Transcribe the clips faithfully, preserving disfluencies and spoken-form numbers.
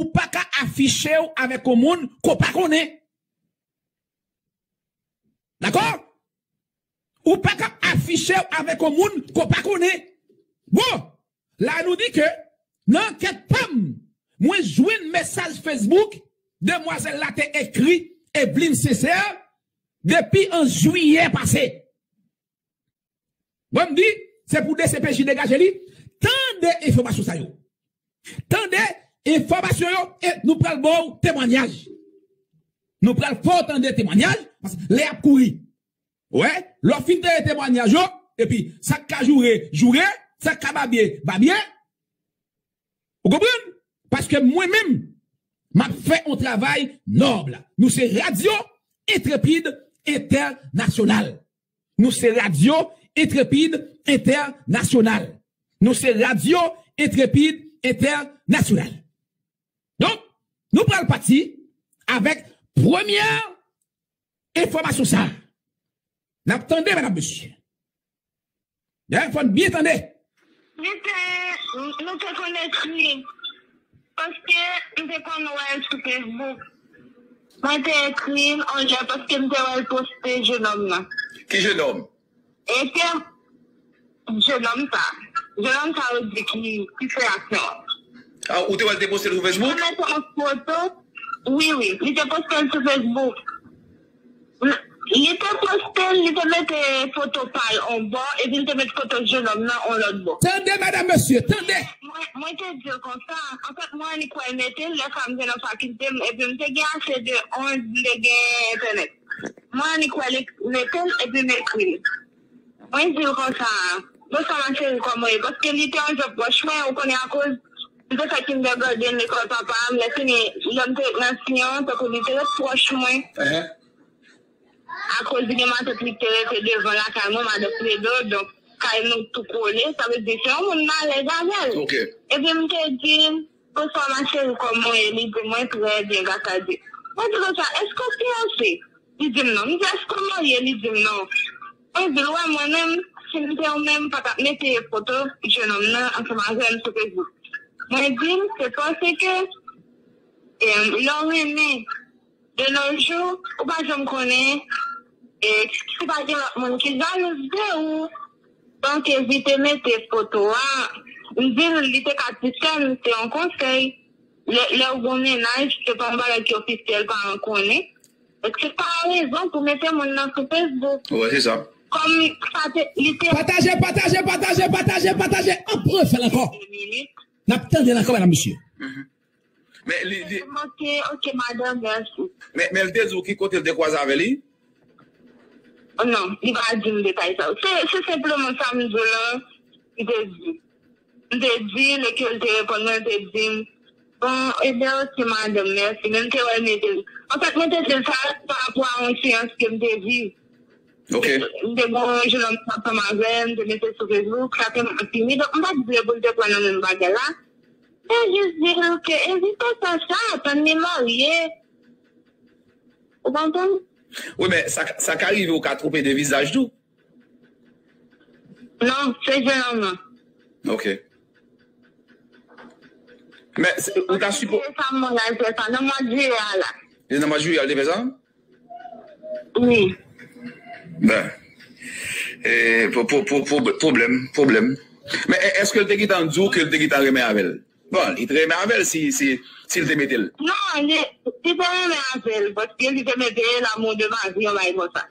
ou pa ka afiche w avèk yon moun ke w pa konnen. Dakò? Ou pa ka afiche w avèk yon moun ke w pa konnen. Bon, la nou di ke nan ankèt pa m, mwen jwenn mesaj Facebook demwazèl la te ekri Evelyne Sincère depi an jiyè pase. Mwen m di, se pou D C P J degaje li. Tande enfòmasyon sa yo. Tande enfòmasyon yo e nou pral ba w temwanyaj. Nou pral fè w tande temwanyaj, paske lè y ap kouri. Wè, lè w fin tande temwanyaj yo, epi sa k ka joure, joure, sa k ka babye, babye. Ou konprann? Paske mwen menm, m ap fè yon travay nòb. Nou se Radyo Entrepid Entènasyonal. Nou se Radyo Entrepid Entènasyonal. Nou se Radyo Entrepid Entènasyonal. Donk, nou pral pati avèk premyè enfòmasyon sa a. N ap tande, medam, mesye. Dayè, fò n byen tande. Li te, nou te konn ekri, paske m te konn wè l sou Facebook. Mwen te ekri l yon lè paske m te wè l poste jenòm nan. Ki jenòm? E ke jenòm sa, jenòm sa yo di ki, ki fè aksyon an. Ah, ou te wè l te poste l sou Facebook? Li te mete yon foto, wi, wi, li te poste l sou Facebook. Li te poste l, li te mete foto pa l yon bò, epi li te mete foto jenòm nan yon lòt bò. Tande, medam, mesye, tande! Mwen, mwen te di l konsa, anfèt, mwen annik wè l mete l, lè sa m te nan fakilte m, epi m te gen ase de onz, m te gen entènèt. Mwen annik wè l mete l, epi m ekri l. Mwen di l konsa, "Bonswa ma chérie, kòman w ye?" Paske li te yon jan pwòch mwen, ou konnen akoz m te fè kindergarten lekòl papa m, lè fini, lè m te ret nan Siyon, tankou li te ret pwòch mwen. Akoz li gen matant li ki te rete devan lakay mwen, madan Fredo, donk kay nou tou kole, sa vle di se yon moun m alèz avè l. Epi m te di l, "Bonswa ma chérie, kòman w ye?" Li di mwen, "Trè byen, gras a Dye." Mwen di konsa, "Èske w fiyanse?" Li di m non. M di, "Èske w marye?" Li di m non. Mwen di l, "Wè, mwen menm, si m te w menm, m pa t ap mete foto jenòm nan ansanm avè m sou Facebook." Mwen di l, "Se paske, em, lè w renmen, de nos jours, ou pa janm konnen, e, si pa gen lòt moun ki jalouz de ou." Donk, evite mete foto a. M di l, li te ka ti sè m, se yon konsèy. Lè, lè w gen yon mennaj, se pa yon bagay ki ofisyèl, paran konnen. Donk, se pa yon rezon pou mete moun nan sou Facebook. Wè, se sa. Kòm sa te, li te Pataje, pataje, pataje, pataje, pataje, anpil fè l ankò. N ap tande l ankò, medam, mesye. Men li, li, Ok, ok, madanm, mèsi. Men, men l te di w ki kote l te kwaze avè li? Oh non, li pa di m detay sa yo. Se, se senpleman sa m di w lan, li te di. M te di, lè ke l te reponn mwen, l te di m, "Bon, ebyen, ok, madanm, mèsi." Men m te wè l mete l. Anfèt, mwen te di l sa pa rapò a yon seyans ke m te viv. M te gen yon jenòm ansanm avè l, m te mete sou Facebook, sa te mal fini. Donk, m pa t vle pou l te pran nan menm bagay la. Mwen jis di l ke evite fè sa, tann li marye. Ou konprann? Wi, men sa, sa ka rive ou ka twonpe de vizaj tou. Non, se jenòm nan. Ok. Men, se, ou ta sipo- Sa, mwen la, fè sa nan mwa jiyè a la. E nan mwa jiyè a, l te fè sa? Wi. Ben. E, po-, po-, po-, po-, pwoblèm, pwoblèm. Men, e-, èske l te gentan di w ke l te gentan renmen avè l? Bon, li te renmen avè l si, si, si l te mete l. Non, li, li te renmen avè l, paske li te mete l'amour de ma vie, yon bagay konsa.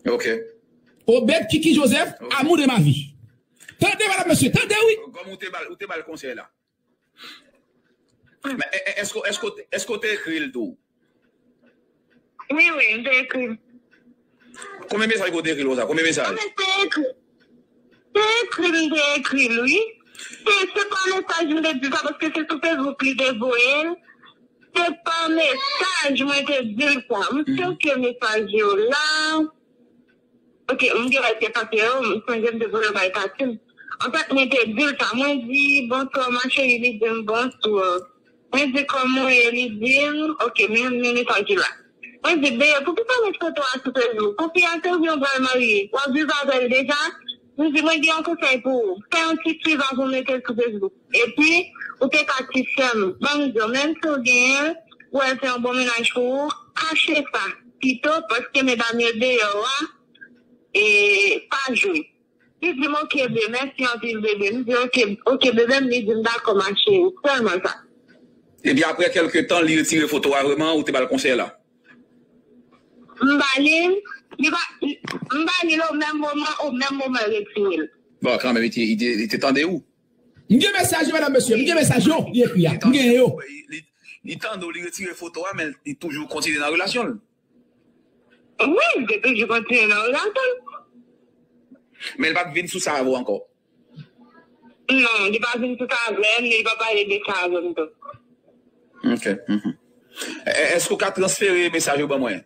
Ok. Obed Kiki Joseph, Ok. Amour de ma vie. Tande, medam, mesye, tande, wi. Kòm ou te ba l, ou te ba l konsèy la. Men, e-, e-, èske, èske, èske w te ekri l tou? Wi, wi, m te ekri l. Konbyen mesaj ke w te ekri l konsa? Konbyen mesaj? Mwen te ekri. Te ekri l, m te ekri l, wi. Se, se pa mesaj m te di sa, paske se sou Facebook li te voye l. Se pa mesaj mwen te di l sa. M cheke mesaj yo la. Ok, m gen lè te pase yo, m sonje m te voye l bay Tatim. Anfèt, mwen te di l sa. Mwen di, "Bonswa, ma chérie," li di m, "Bonswa." Mwen di, "Kòman w ye?" Li di m, ok, men, men mesaj la. Mwen di, "Bebe, poukisa w met foto a sou Facebook? Ou fiyanse oubyen w pral marye? W ap viv avè l deja?" M di, "Mwen gen yon konsèy pou ou. Fè yon ti swiv avan w mete l sou Facebook. Epi, ou te ka ti sè m. Ban m di w, menm si w genyen l, ou wè l se yon bon mennaj pou ou, kache sa pito, paske medam yo deyò a, e pa jwe." Li di m, "Oke, bebe, mèsi anpil, bebe." M di, "Oke, oke, bebe m." Li di m, "Dakò, ma chérie." Sèlman sa. Epi apre kèlke tan, li retire foto a vrèman, ou te ba l konsèy la? M ba li l, li pa, m ba li l o menm moman, o menm moman l retire l. Bon, kanmenm, li te, li te, li te tande ou? M gen mesaj yo, medam, mesye, m gen mesaj yo, li ekri a. M gen yo. Li, li tande w, li retire foto a, men li toujou kontinye nan relasyon l. Wi, m te toujou kontinye nan relasyon l. Men li pa t vin sou sa avè w ankò? Non, li pa vin sou sa avè m, li pa pale de sa avè m tou. Ok. Mhm. È- Èske w ka transfere mesaj yo ban mwen?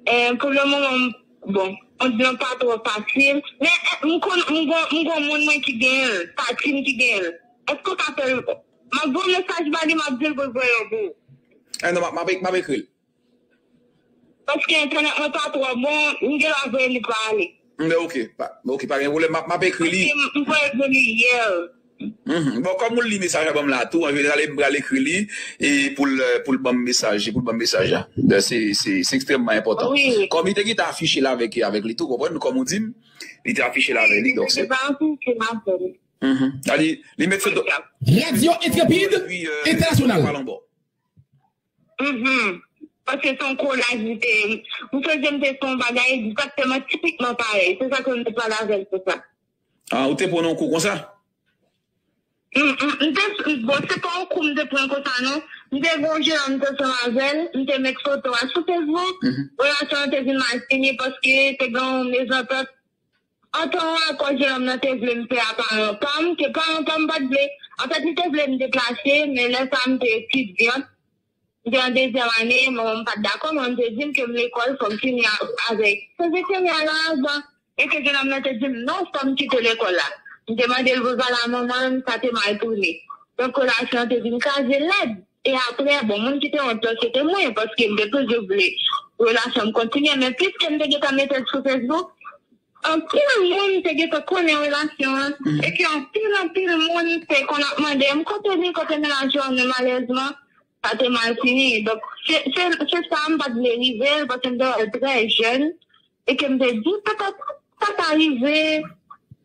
Eh, pou le moman, bon, on di pa twò fasil. Men eh, m konn, m gon, m gon moun mwen ki genyen l, pati m ki genyen l. Èske w ka fè l? M ap voye mesaj ba li, m ap di l pou l voye yo pou ou. Eh, non, m ap- m ap- m ap ekri l. Paske entènèt mwen pa twò bon, m gen dwa voye li pa ale. Men ok, pa, ok, pa gen pwoblèm. M ap, m ap ekri li. Paske m, m voye l pou li yè. Mhm. Bon, kòm ou li mesaj la ban m la tou, an jeneral, m pral ekri li e pou l, pou l ban m mesaj, pou l ban m mesaj la. Se, se, se ekstrèmman enpòtan. Wi. Kòm li te gentan afiche l avèk, avèk li tou, konprann? Kòm ou di m, li te afiche l avèk li, donk se. Li te pa afiche l avè li. Mhm. Li, li met foto. Radyo Entrepid Entènasyonal. Mhm. Paske se yon kolaj li te ye. M sonje m te fè yon bagay egzakteman, tipikman parèy. Se sa ke m te pale avè l pou sa. Ah, ou te pran yon kou konsa? M, m, m te, bon, se pa yon kou m te pran konsa, non. M te gen yon jennonm m te ansanm avè l, m te met foto a sou Facebook. Mhm. Relasyon an te vin mal fini paske te gen yon mezantant. Antan akò jennonm nan te vle m fè a paran pa m, ke paran pa m pa t vle. Anfèt, li te vle m deplase, men lè sa a m te etidyant. M te an dezyèm ane, manman m pa t dakò, manman m te di m ke m lekòl, fò m fini a- avèk. Se jete m ale avan, e ke jennonm nan te di m non, fò m kite lekòl la. M te mande l pou l pale a manman l, sa te mal tounen. Donk, relasyon an te vin kraze lèd. E apre, bon, moun ki te wont lan, se te mwen, paske m te toujou vle relasyon m kontinye, men piske m te gentan mete l sou Facebook, anpil moun te gentan konnen relasyon an, e ke anpil, anpil moun te konn ap mande m, "Kote li, kote mennaj ou an?" Men malerezman, sa te mal fini. Donk, se, se, se sa m pa t vle rive l, paske m te wè l trè jèn, e ke m te di, "Petèt, sa ka rive."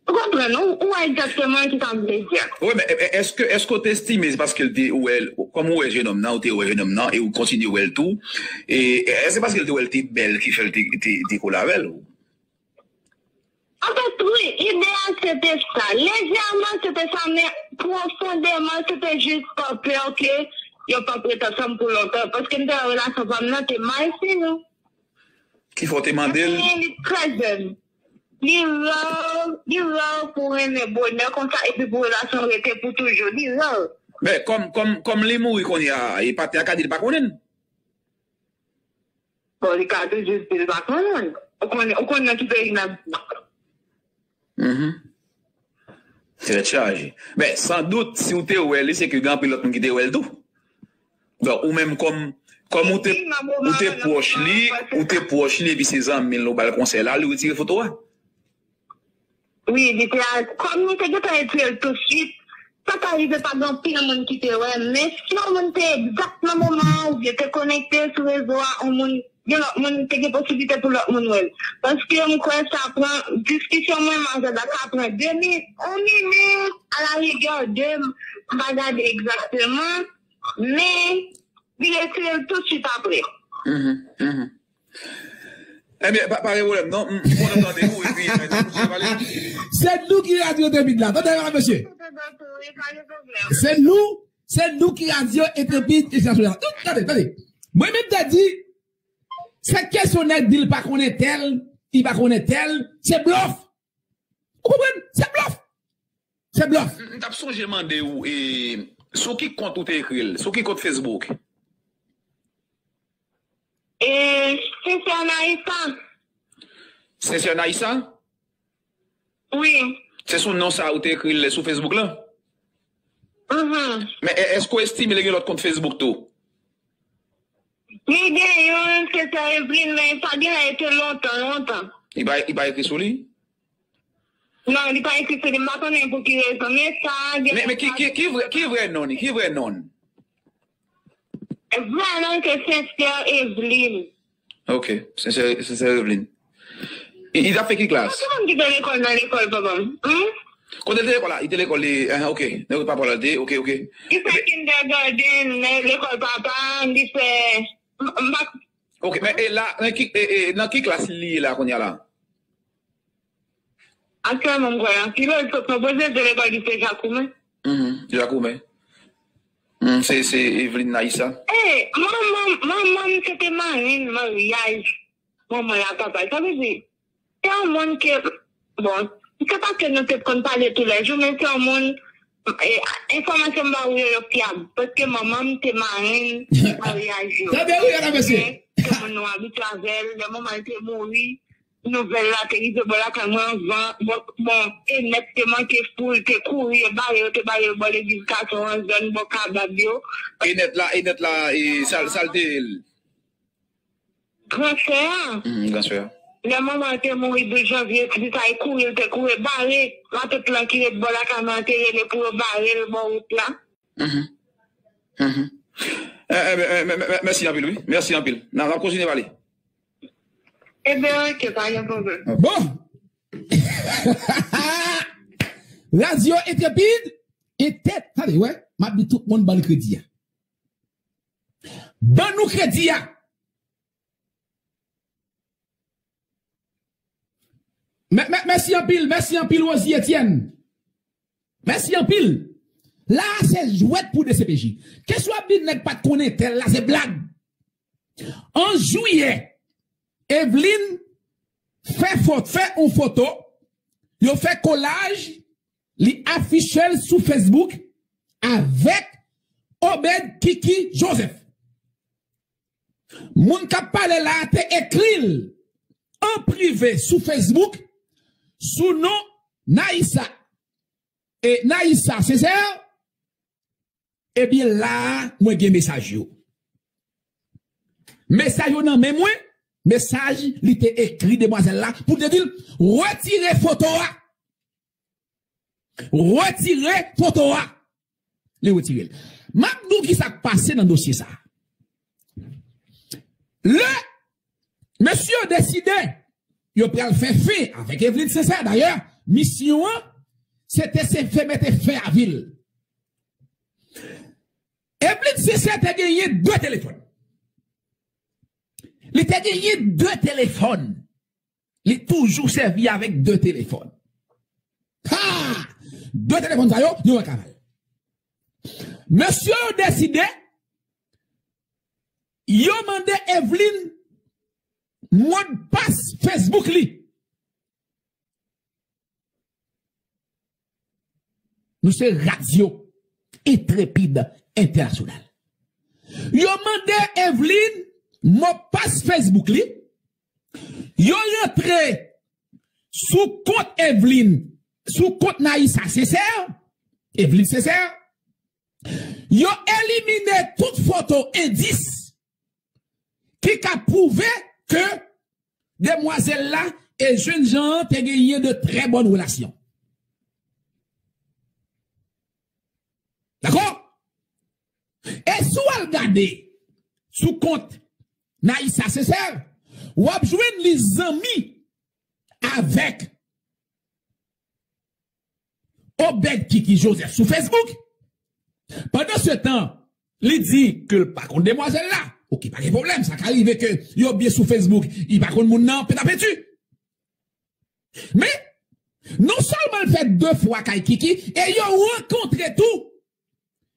Ou konprann, ou, ou wè egzakteman ki sa m vle di a. Wi, men è- è- èske, èske w te estime se paske l te wè l, kòm ou wè jennonm nan, ou te wè jennonm nan, e ou kontinye wè l tou, e èske se paske l te wè l te bèl ki fè l te, te, te kole avè l? Anfèt, wi, ide a se te sa. Lejèman, se te sa, men pwofondèman, se te jis pa pè ke yo p ap ret ansanm pou lontan. Paske m te wè relasyon pa m nan te mal fini. Ki fè w te mande l? Li trè jèn. Li ra, li ra pou w renmen bonè konsa epi pou relasyon rete pou toujou. Li ra. Men kòm, kòm, kòm li mouri kounye a, e patnè a ka di l pa konnen l? Bon, li ka toujou di l pa konnen l. Ou konnen, ou konn nan ki peyi n ap viv. Mhm. Tèt chaje. Men, sandout, si w te wè li, se ke gen anpil lòt moun ki te wè l tou. Donk, ou menm kòm, kòm ou te, ou te pwòch li, ou te pwòch li, epi se zanmi l, ou ba l konsèy la, li retire foto a. Wi, li te al, kòm nou te gentan retire l tousuit, sa ka rive pa gen anpil moun ki te wè, men si yon moun te egzak nan moman an, oubyen te konekte sou rezo a, yon moun, gen lòt moun, te gen posiblite pou lòt moun wè l. Paske m kwè sa pran, diskisyon mwen, manzè la ka pran de minit, yon minit, alarigè de, m pa gade egzakteman, men li retire l tousuit apre. Mhm, mhm. Ebyen, pa, pa gen pwoblèm, non. M, m kontan tande ou, epi, eh, nou pale. Se nou ki radyo Depit la. Tande la, mesye. Se nou, se nou ki radyo Depit Entènasyonal. Tande, tande. Mwen menm te di, se kesyon nèg di l pa konnen tèl, li pa konnen tèl, se blòf. Ou konprann? Se blòf. Se blòf. M, m t ap sonje mande w, e, sou ki kont ou te ekri l? Sou ki kont Facebook? E, Sister Naïsa. Sister Naïsa? Wi. Se sou non sa ou te ekri l sou Facebook lan? Mhm. Men e, èske w estime li gen lòt kont Facebook tou? Li gen youn, Sister Evelyn, men sa gen lè te lontan, lontan. Li pa, li pa ekri sou li? Non, li pa ekri sou li, m pa konnen pou ki rezon, men sa gen. Men, men ki, ki, ki vrè, ki vrè non li? Ki vrè non? Vrè non se Sincère Eveline. Ok, Sincère, Sincère Eveline. Li, li t ap fè ki klas? Ki moun ki te lekòl nan lekòl papa m? Hmm? Kote l te lekòl la? Li te lekòl li, ah, ok. Nan papa l te, ok, ok. Li fè kindergarten nan lekòl papa m, li fè, m, m pa. Ok, men e la, nan ki, e, e, nan ki klas li ye la kounye a la? Aktyèlman, m kwè an filo, l sot nan pwofesè lekòl li se Jakoumen. Mhm, Jakoumen. Mm, se, se Eveline Naïssa. E, manman, manman m se te marenn maryaj manman l ak papa l. Sa vle di, se yon moun ke, bon, se pa ke nou te konn pale toulèjou, men se yon moun, e, enfòmasyon m ba ou yo, yo fyab. Paske manman m te marenn maryaj yo. Tande wi, mesye. Men, se moun nou abitye avè l, lè manman l te mouri, nouvèl la te rive bò lakay mwen anvan. Bon, bon, Enèt te manke foul, te kouri, yo bare, yo te bare bò legliz Katon an, zòn bò Kabab yo. Enèt la, Enèt la, e, sa l, sa l te ye l? Gran sè a. Mhm, gran sè a. Lè manman an te mouri douz janvye, ti sa e kouri, l te kouri bare. Matant lan ki ret bò lakay mwen an te rele pou yo bare l bò wout la. Mhm. Mhm. Eh, eh, eh, mè-, mè-, mè-, mèsi anpil, wi. Mèsi anpil. N a, n a kontinye pale. Ebyen, ok, pa gen pwoblèm. Bon. Radyo Entrepid, entèt, tande, wè, m ap di tout moun ban l kredi a. Ban nou kredi a. Mè-, mè-, mèsi anpil, mèsi anpil, Rosie Etienne. Mèsi anpil. La a se jwèt pou D C P J. Kès w ap di nèg pa t konnen tèl la, se blag. An jiyè, Eveline fè fo-, fè yon foto, yo fè kolaj, li afiche l sou Facebook avèk Obed Kiki Joseph. Moun k ap pale la a te ekri l an prive sou Facebook sou non Naïssa. E Naïssa Sincère, ebyen la a, mwen gen mesaj yo. Mesaj yo nan men mwen, mesaj li te ekri demwazèl la pou te di l retire foto a. Retire foto a. Li retire l. M ap di w ki sa k pase nan dosye sa a. Lè mesye yo deside yo pral fè fen avèk Eveline Sincère, dayè, misyon an, se te se fè mete fen a vi l. Eveline Sincère te genyen de telefòn. Li te genyen de telefòn. Li toujou sèvi avèk de telefòn. Ha! De telefòn sa yo, yo wè kaval. Mesye yo deside, yo mande Eveline modpas Facebook li. Nou se Radyo Entrepid Entènasyonal. Yo mande Eveline modpas Facebook li. Yo rantre sou kont Eveline, sou kont Naïssa Sincère, Eveline Sincère. Yo elimine tout foto endis ki ka pwouve ke demwazèl la e jennjan an te genyen de trè bòn relasyon. Dakò? E si w al gade sou kont Naïssa Sincère, w ap jwenn li zanmi avèk Obed Kiki Joseph sou Facebook. Pandan se tan, li di ke l pa konn demwazèl la. Ok, pa gen pwoblèm, sa ka rive ke yo byen sou Facebook, li pa konn moun nan, pèt a pèdi. Men, non sèlman l fè de fwa kay Kiki, e yo rankontre tou.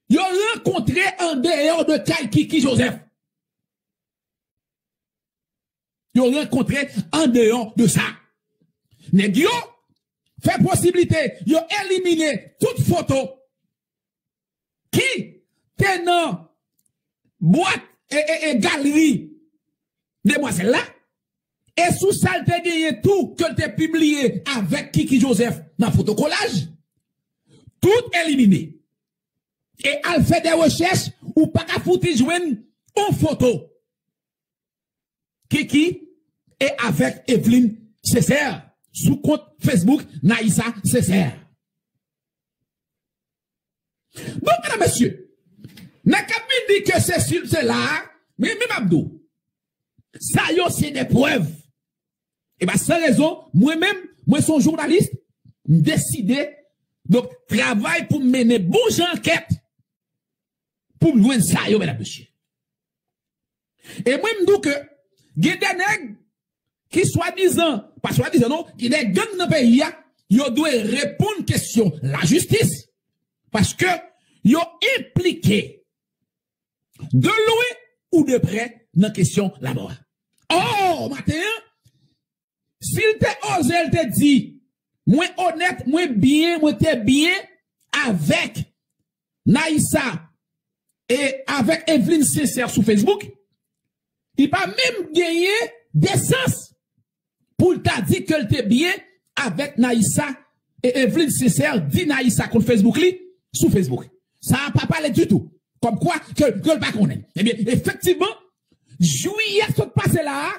Yo rankontre andeyò de kay Kiki Joseph. Yo rankontre andeyò de sa. Nèg yo fè posiblite yo elimine tout foto ki te nan bwat e, e, e galri demwazèl la. E sou sa l te genyen tou ke l te pibliye avèk Kiki Joseph nan fotokolaj. Tout elimine. E al fè de rechèch, ou pa ka fouti jwenn yon foto Kiki e avèk Eveline Sincère sou kont Facebook Naïssa Sincère. Donk, medam, mesye, nèg k ap vin di ke se si, se la, men, men m ap di w, sa yo se de prèv. E pa san rezon, mwen menm, mwen se yon jounalis, m deside, donk, travay pou m mennen bon jan ankèt pou m jwenn sa yo, medam, mesye. E mwen, m di w ke gen de nèg ki swadizan, pa swadizan non, ki de gang nan peyi a, yo dwe reponn kesyon lajistis, paske yo enplike de lwen ou de prè nan kesyon lanmò a. Ò, maten an, si l te oze, l te di, mwen onèt, mwen byen, mwen te byen avèk Naïssa e avèk Evelyne Sincère sou Facebook, li pa menm genyen desans pou l ta di ke l te byen avèk Naïssa e Evelyne Sincère, di Naïssa kont Facebook li sou Facebook. Sa a pa pale ditou. Kòmkwa ke, ke l pa konnen. Ebyen, efektivman, jiyè sot pase la a,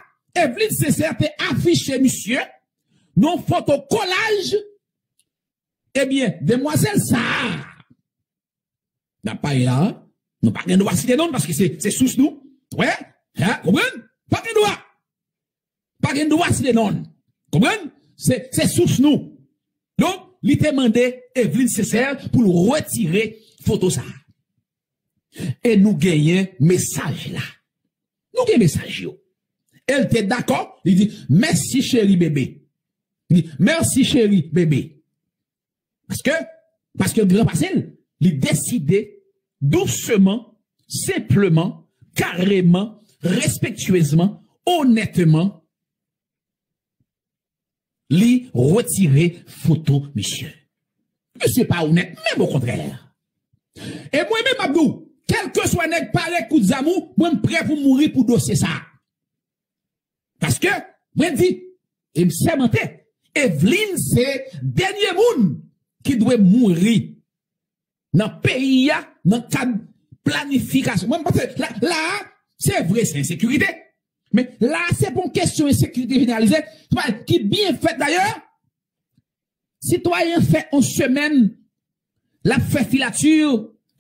Evelyne Sincère te afiche misye nan foto kolaj. Ebyen, demwazèl sa a, n ap pale la, nou pa gen dwa site non l paske se, se sous nou. Wè? Hein? Konprann? Pa gen dwa. Pa gen dwa site non l. Konprann? Se, se sous nou. Donk, li te mande Evelyne Sincère pou l retire foto sa a. E nou genyen mesaj la. Nou gen mesaj yo. E l te dakò, li di, mèsi cheri bebe. Li di, mèsi cheri bebe. Paske, paske l gran pase l, li deside dousman, senpleman, kareman, respektyezman, onètman, li retire foto misye. Misye pa onèt, menm okontrè. E mwen menm, m ap di w, kèlkeswa nèg pare kout zam ou, mwen m prè pou m mouri pou dosye sa a. Paske, mwen di, e m sèmante, Evelyne se dènye moun ki dwe mouri nan peyi a, nan kad planifikasyon. Mwen, m panse, la, la a, se vre, se ensekirite. Men la a, se pa yon kesyon ensekirite jeneralize, ki byen fèt dayè. Sitwayen fè yon semèn, l ap fè filati,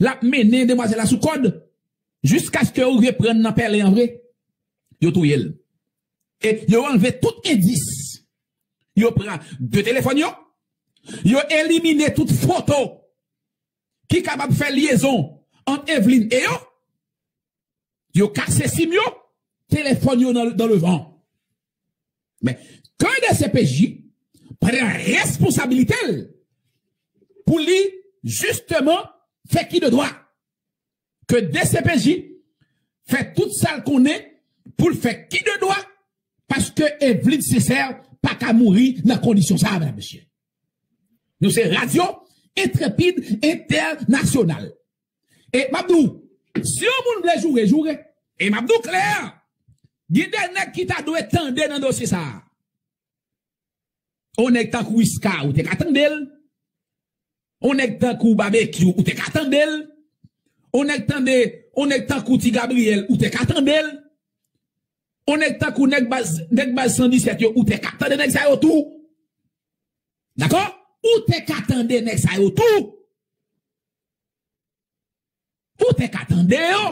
l ap mennen demwazèl la sou kòd, jiskaske yo rive pran nan pèlen an vre, yo touye l. E yo anlve tout endis. Yo pran de telefòn yo, yo elimine tout foto ki kapab fè lyezon ant Evelyne e yo. Yo kase sim yo, telefòn yo nan, dans le vent. Men, ke D C P J pran responsabilite l pou li, jisteman, fè ki de dwa. Ke D C P J fè tout sa l konnen pou l fè ki de dwa, paske Evelyne Sincère pa ka mouri nan kondisyon sa a, medam, mesye. Nou se Radyo Entrepid Entènasyonal. E m ap di w, si yon moun vle joure, joure. E m ap di w klè, gen de nèg ki ta dwe tande nan dosye sa a. On nèg tankou Iska, ou te ka tande l. On nèg tankou Babekyou, ou te ka tande l. On nèg tande, on nèg tankou Ti Gabriyèl, ou te ka tande l. On nèg tankou nèg baz, nèg baz san disèt yo, ou te ka tande nèg sa yo tou. Dakò? Ou te ka tande nèg sa yo tou. Ou te ka tande yo.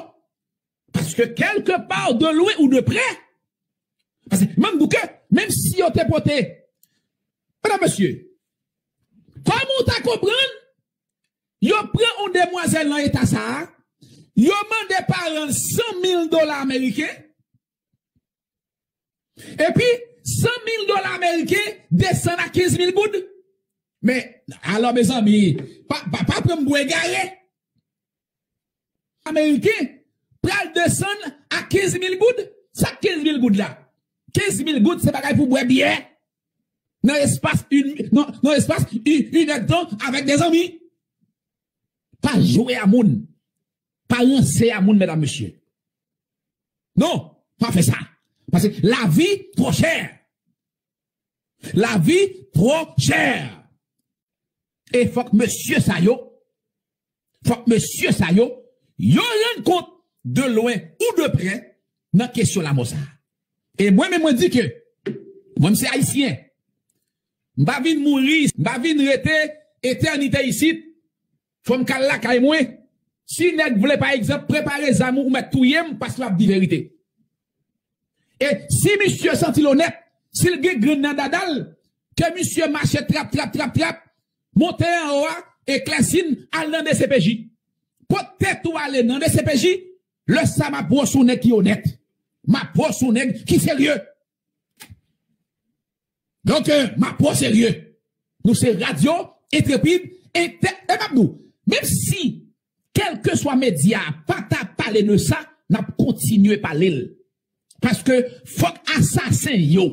Paske kèlke pa, de lwen ou de prè, paske menm bouke, menm si yo te pote, medam, mesye, kòman w ta konprann yo pran yon demwazèl nan eta sa a, yo mande paran l san mil dola ameriken, epi san mil dola ameriken desann a kenz mil goud. Men, alò, mezanmi, pa, pa, pa pran m pou egare. Ameriken pral desann a kenz mil goud. Sa k kenz mil goud la? Kenz mil goud se bagay pou bwè byè nan espas yon, nan, nan espas yon, yon èdtan avèk de zanmi. Pa jwe a moun. Pa ranse a moun, medam, mesye. Non, pa fè sa. Paske lavi twò chè. Lavi twò chè. E fòk mesye sa yo, fòk mesye sa yo, yo rann kont de lwen ou de prè nan kesyon lanmò sa a. E mwen menm, mwen di ke mwen, m se ayisyen. M pa vin mouri, m pa vin rete etènite isit. Fò m k al lakay mwen. Si nèg vle, pa egzanp, prepare zam ou, ou mèt touye m paske l ap di verite. E si misye santi l onèt, si l gen grenn nan dada l, ke misye mache trap, trap, trap, trap, monte anwo a, eklèsi n, al nan D C P J. Pot tèt ou ale nan D C P J, lè sa m ap wo sou nèg ki onèt. M ap wo sou nèg ki serye. Donk, euh, m ap pran serye. Nou se radyo, entrepid, entè-, e m ap di w, menm si, kèlkeswa medya a pa ta pale de sa, n ap kontinye pale l. Paske fòk asasen yo.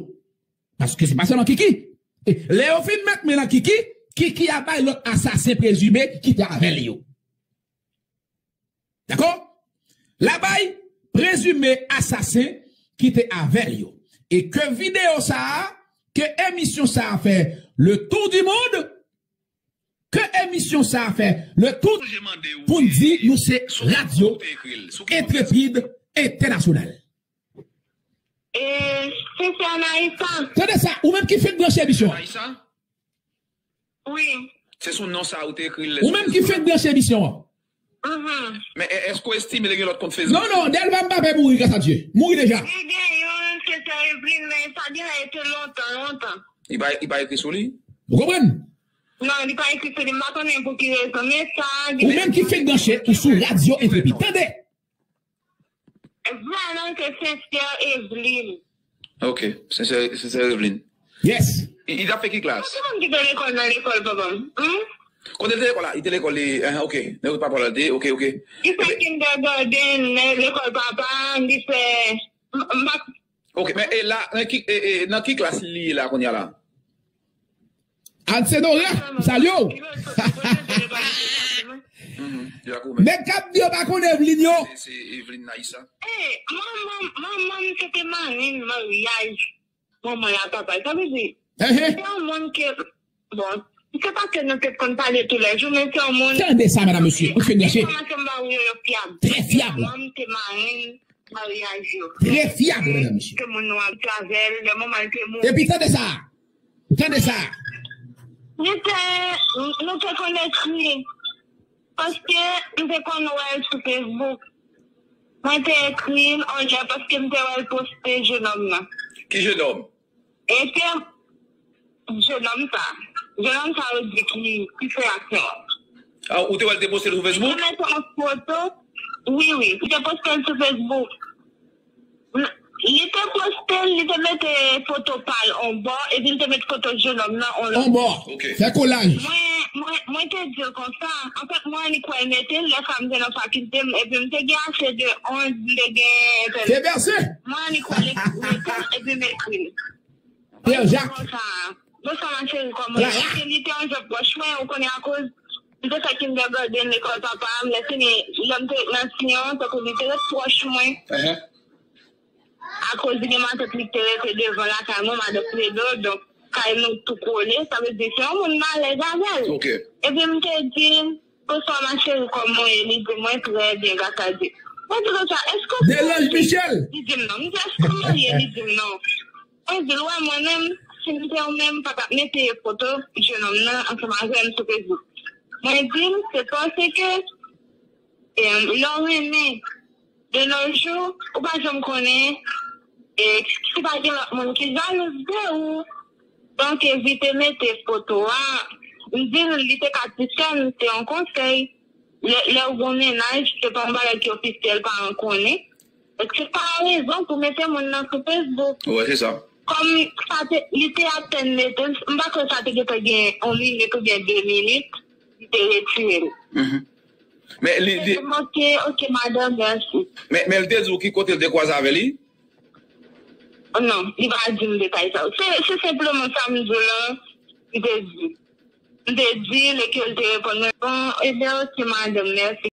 Paske se pa sèlman Kiki. E lè yo fin met men nan Kiki, Kiki a bay lòt asasen prezime ki te avè l yo. Dakò? L a bay prezime asasen ki te avè l yo. E ke videyo sa a, ke emisyon sa a fè le tour du monde, ke emisyon sa a fè le tour pou n di nou se radyo entrepid entènasyonal. E, Cynthia Anaïsa. Tande sa, ou menm ki fenk branche emisyon an. Wi. Se sou non sa ou te ekri l. Ou menm ki fenk branche emisyon an. Mhm. Men e-, èske w estime li gen lòt kont Facebook? Non, non, Delva Mbappé mouri, gras a Dye. Mouri deja. Li gen youn, se Sè Evelyn, men sa genlè te lontan, lontan. Li pa, li pa ekri sou li? Ou konprann? Non, li pa ekri sou li. M pa konnen pou ki rezon, men sa. Ou menm ki fenk branche, ou sou radyo Entrepid. Tande! Vwala, se Sincère Evelyn. Ok, Sincère, Sincère Evelyn. Yes. Li, li t ap fè ki klas? Ki moun ki te lekòl nan lekòl, papa m? Hmm? Kote l te lekòl la? Li te lekòl, li, eh, ok. Nan wout papa l te, ok, ok. Li fè kindergarten, nan lekòl papa m, li fè, m, m pa. Ok, men e la, nan ki, e, e, nan ki klas li ye la kounye a la? Ansenora, m salye w. Mhm, Jacques Romain. Nèg k ap di yo pa konn Evelyn yo. Se, se Evelyn Naïsa. Eh, manman, manman m se te marenn maryaj manman l ak papa l. Sa vle di, se yon moun ke, bon, se pa ke nou te konn pale toulejou, men se yon moun. Tande sa, medam, mesye, ou fenk branche. Enfòmasyon m ba ou yo, yo fyab. Trè fyab. Manman m te marenn maryaj yo. Trè fyab, medam, mesye. Ke moun nou abitye avè l, lè manman l te mouri. Epi tande sa. Tande sa. Li te, nou te konn ekri. Paske m te konn wè l sou Facebook. Mwen te ekri l on lè paske m te wè l poste jenòm nan. Ki jenòm? E te jenòm sa. Jenòm sa yo di ki, ki fè aksyon an. Ah, ou te wè l te poste l sou Facebook? Li te mete yon foto. Wi, wi. Li te poste l sou Facebook. N-, li te poste l, li te mete foto pa l on bò, epi l te met foto jenòm nan on lòt bò. On bò. Ok. Fè kolaj. Mwen, mwen, mwen te di l konsa. Anfèt, mwen annik wè l mete l, lè sa m te nan fakilte m, epi m te gen ase de onz, m te gen entènèt. Te bèse. Mwen annik wè l mete l, epi m ekri l. Pè Jak. Bonsa, ma cheri, kòman w ye? Paske li te yon jan pwòch mwen, ou konnen, akoz m te fè kindergarten lekòl papa m, lè fini, lè m te ret nan Siyon, tankou li te ret pwòch mwen. Akoz li gen matant li ki te rete devan lakay mwen, madan Fredo, donk kay nou tou kole, sa vle di se yon moun m alèz avè l. Epi m te di l, Bonswa, ma chérie, kòman w ye? Li di mwen, trè byen, gras a Dye. Mwen di konsa, èske w Delange Michel. Li di m non. M di, èske w marye? Li di m non. Mwen di l, wè, mwen menm, si m te ou menm, m pa t ap mete foto jenòm nan ansanm avè m sou Facebook. Mwen di l, se paske, e, lè w renmen, de nos jours, ou pa janm konnen, e, si pa gen lòt moun ki jalouz de ou. Donk, evite mete foto a. M di l, li te ka ti sè m, se yon konsèy. Lè, lè w gen yon mennaj, se pa yon bagay ki ofisyèl, paran konnen. Donk, se pa yon rezon pou mete moun nan sou Facebook. Wè, se sa. Kòm sa te, li te apèn mete l, m pa kwè sa te gentan gen yon minit oubyen de minit, li te retire l. Mhm. Men li, li... Ok, ok, madanm, mèsi. Men, men li te di w ki kote l te kwaze avè li? Non, li pa di m detay sa yo. Se, se senpleman sa m di w lan, li te di. M te di l e ke l te reponn mwen, bon, ebyen, ok, madanm, mèsi.